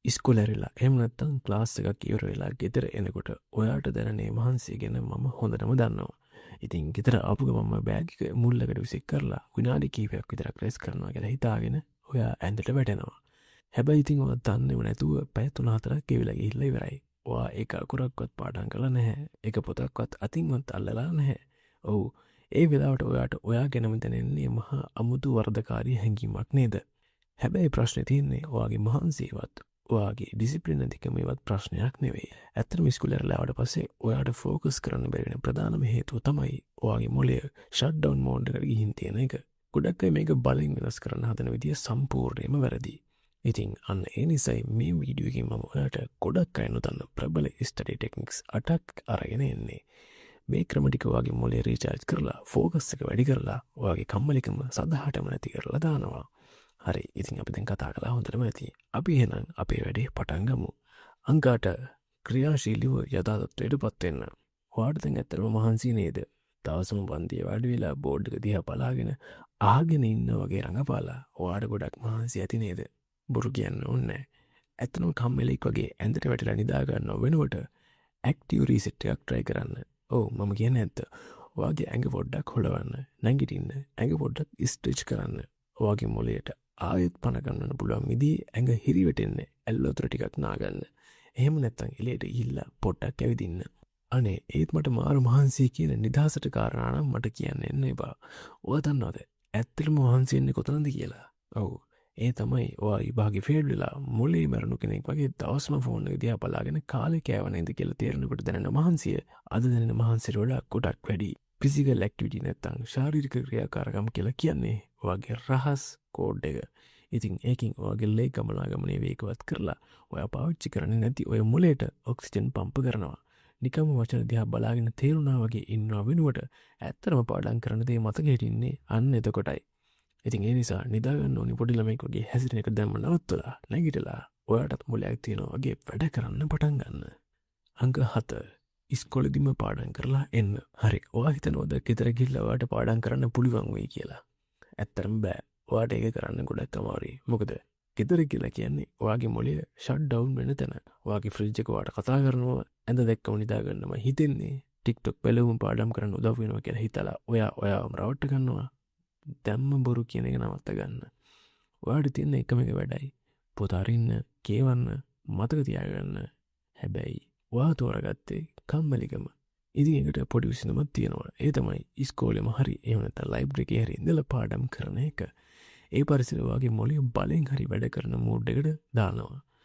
ඉස්කෝලේ ඇරිලා එහෙම නැත්නම් ක්ලාස් එකක් ඉවර වෙලා ගෙදර එනකොට ඔයාට දැනෙන මහන්සිය ගැන මම හොඳටම දන්නවා. ඉතින් ගෙදර ආපු ගමන්ම බෑග් එක මුල්ලකට විසික් කරලා විනාඩි කිහිපයක් විතරක් රෙස්ට් කරනවා කියලා හිතාගෙන ඔයා ඇඳට වැටෙනවා. හැබැයි ඉතින් ඔයා දන්නේම නැතුව පැය 3-4ක් ගෙවිලා ගිහිල්ලා ඉවරයි. ඔයා එක අකුරක්වත් පාඩම් කරලා නැහැ. එක පොතක්වත් අතින්වත් අල්ලලා නැහැ. ඔව්, ඒ වෙලාවට ඔයාට ඔයා ගැනම දැනෙන්නේ මහා අමුතු වරදකාරී හැඟීමක් නේද? හැබැයි ප්‍රශ්නේ තියෙන්නේ ඔයාගේ මහන්සියවත් ඔයාගේ ඩිසිප්ලින් නැතිකමේවත් ප්‍රශ්නයක් නෙවෙයි. ඇත්තටම ඉස්කෝලේ ඇරලා ආවට පස්සේ ඔයාට ෆෝකස් කරන්න බැරි වෙන ප්‍රධානම හේතුව තමයි ඔයාගේ මොළය ෂට් ඩවුන් මෝඩ් එකට ගිහින් තියෙන එක. ගොඩක් අය මේක බලෙන් වෙනස් කරන්න හදන විදිය සම්පූර්ණයෙන්ම වැරදි. ඉතින් අන්න ඒ නිසයි මේ වීඩියෝ එකෙන් මම ඔයාට ගොඩක් අය නොදන්න ප්‍රබල ස්ටඩි ටෙක්නික්ස් 8ක් අරගෙන එන්නේ. මේ ක්‍රම ටික ඔයාගේ මොළය රීචාර්ජ් කරලා ෆෝකස් එක වැඩි කරලා ඔයාගේ කම්මැලිකම සදහටම නැති කරලා දානවා. හරි, ඉතින් අපි දැන් කතා කළා හොඳටම ඇති. අපි එහෙනම් අපේ වැඩේ පටන් ගමු. අංක 8, ක්‍රියාශීලීව යථා තත්ත්වයට පත් වෙන්න. ඔයාට දැන් ඇත්තටම මහන්සි නේද? දවසම පන්තියේ වාඩි වෙලා බෝඩ් එක දිහා බලාගෙන අහගෙන ඉන්න වගේ රඟපාලා ඔයාට ගොඩක් මහන්සි ඇති නේද? බොරු කියන්න ඕනේ නෑ. ඇත්තටම කම්මැලිෙක් වගේ ඇඳට වැටිලා නිදා ගන්නව වෙනුවට ඇක්ටිව් රීසෙට් එකක් try කරන්න. ඔව්, මම කියන්නේ ඇත්ත. ඔයාගේ ඇඟ පොඩ්ඩක් හොලවන්න, නැගිටින්න, ඇඟ පොඩ්ඩක් ස්ට්‍රෙච් කරන්න. ඔයාගේ මොළයට ආයෙත් පණ ගන්නන්න පුළුවන් විදිහේ ඇඟ හිරිවැටෙන්න ඇල් වතුර ටිකක් නාගන්න. එහෙම නැත්නම් එළියට ගිහිල්ලා පොඩ්ඩක් ඇවිදින්න. අනේ ඒත් මට මාරු මහන්සිය කියන නිදහසට කාරණා නම් මට කියන්න එන්න එපා. ඔයා දන්නවද ඇත්තටම මහන්සි වෙන්නේ කොතනද කියලා? ඔව්, ඒ තමයි ඔයා විභාගේ ෆේල් වෙලා මොලේ මැරුණු කෙනෙක් වගේ දවස්ම ෆෝන් එක දිහා බලාගෙන කාලේ කෑව නේද කියලා තේරෙනකොට දැනෙන මහන්සිය අද දැනෙන මහන්සියට වඩා ගොඩක් වැඩි. ෆිසිකල් ඇක්ටිවිටි නැත්තම් ශාරීරික ක්‍රියාකාරකම් කියලා කියන්නේ ඔයාගේ රහස් කෝඩ් එක. ඉතින් ඒකෙන් ඔයාගේ ලේ ගමනාගමනය වේගවත් කරලා ඔයා පාවිච්චි කරන්නේ නැති ඔය මොලේට ඔක්සිජන් පම්ප කරනවා. නිකම්ම වචන දිහා බලාගෙන තේරුණා වගේ ඉන්නවා වෙනුවට ඇත්තටම පාඩම් කරන දේ මතක හිටින්නේ අන්න එතකොටයි. ඉතින් ඒ නිසා නිදා ගන්න ඕනි පොඩි ළමෙක් වගේ හැසිරෙන එක දැම්ම නවත්තලා නැගිටලා ඔයාටත් මොලයක් තියෙනවා වගේ වැඩ කරන්න පටන් ගන්න. අංක 7, ඉස්කෝලේදිම පාඩම් කරලා එන්න. හරි, ඔයා හිතනවද ගෙදර ගිහිල්ලා ඔයාට පාඩම් කරන්න පුළුවන් වෙයි කියලා? ඇත්තටම බෑ. ඔයාට ඒක කරන්න ගොඩක් අමාරුයි. මොකද ගෙදර කියලා කියන්නේ ඔයාගේ මොළය ෂට් ඩවුන් වෙන තැන. ඔයාගේ ෆ්‍රිජ් එක ඔයාට කතා කරනවා, ඇඳ දැක්කම නිදා ගන්නම හිතෙන්නේ. ටික්ටොක් බැලුවම පාඩම් කරන්න උදව් වෙනවා කියලා හිතලා ඔයා ඔයාවම රවට්ට ගන්නවා. දැම්ම බොරු කියන එක නවත්ත ගන්න. ඔයාට තියෙන එකම එක වැඩයි පොත අරින්න, කියවන්න, මතක තියාගන්න. හැබැයි ඔයා තෝරගත්තේ කම්මැලිකම. ඉතින් ඒකට පොඩි විසඳුමක් තියෙනවා. ඒ තමයි ඉස්කෝලේම හරි එහෙම නැත්නම් ලයිබ්‍රරි එකේ හරි ඉඳලා පාඩම් කරන එක. ඒ පරිසරය ඔයාගේ මොළය බලෙන් හරි වැඩ කරන මූඩ් එකට දානවා.